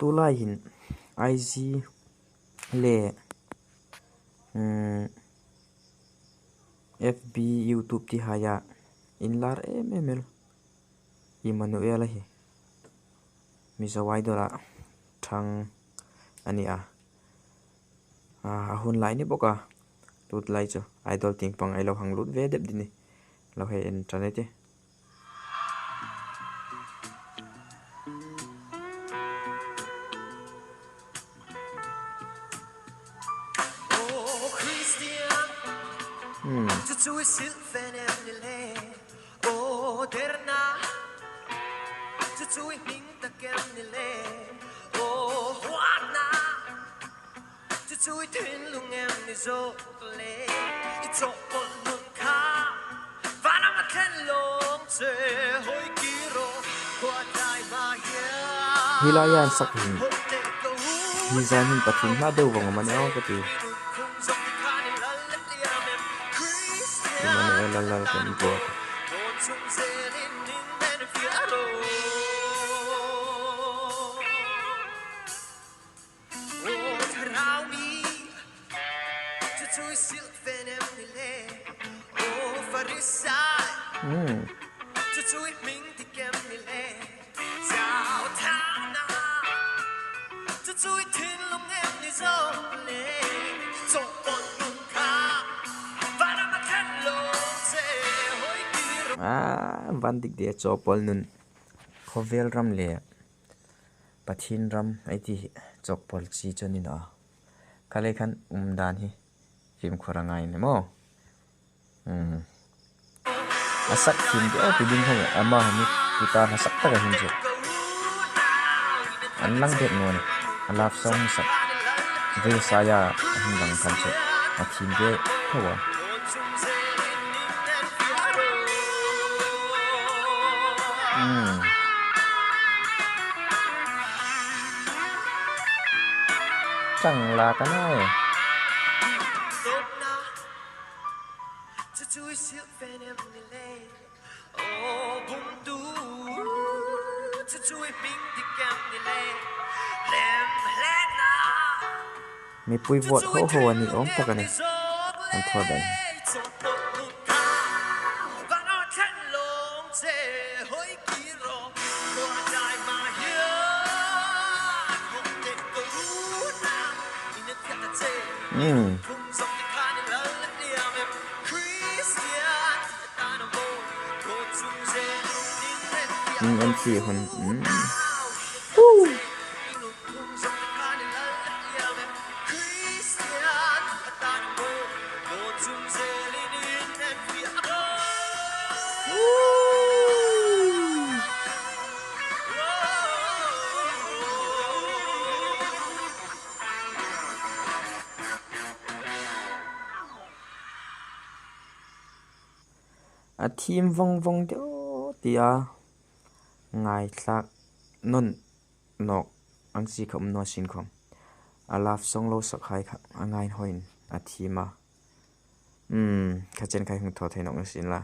Tulaiin IG leh umm FB youtube tih haiah inlar em em el Immanuel a hi Mizo idol ah thang a ni a a hun lai ni bawk a tut lai chu idol tih pang ai lo hang lut ve deuh deuh a ni lo hei en tan e te. Helai hian sak hi hi zan hun pathum hma deuh vang awm a nia ka ti. Emmanuel Lal kan buat. Umm. Aaa van dik deh chaw pawl nun khawvel ram leh Pathian ram ei tih hi chawkpawl chi chu a ni lo a, khalai khan um dan hi fimkhur a ngai a ni maw? Umm a sak thin viau ti ding ho ama han hi guitar hla sak tak a hin chu an lang deuh nual a ni a love song hi sak vei saia a hun dang khan chu a thin viau tho a. Umm. Chang la ka nai. Mipui vote ho ho a ni awm tak a ni an thawh dan hi. Umm. An tih hun umm. A thim vawng vawng deuh tih a ngaithlak nawn nawk ang chi kha awm nual sin khawm. A love song lo sak hai kha a ngainhawiin a thim a, umm kha chen kha i hmu thaw thei nawk na sin la.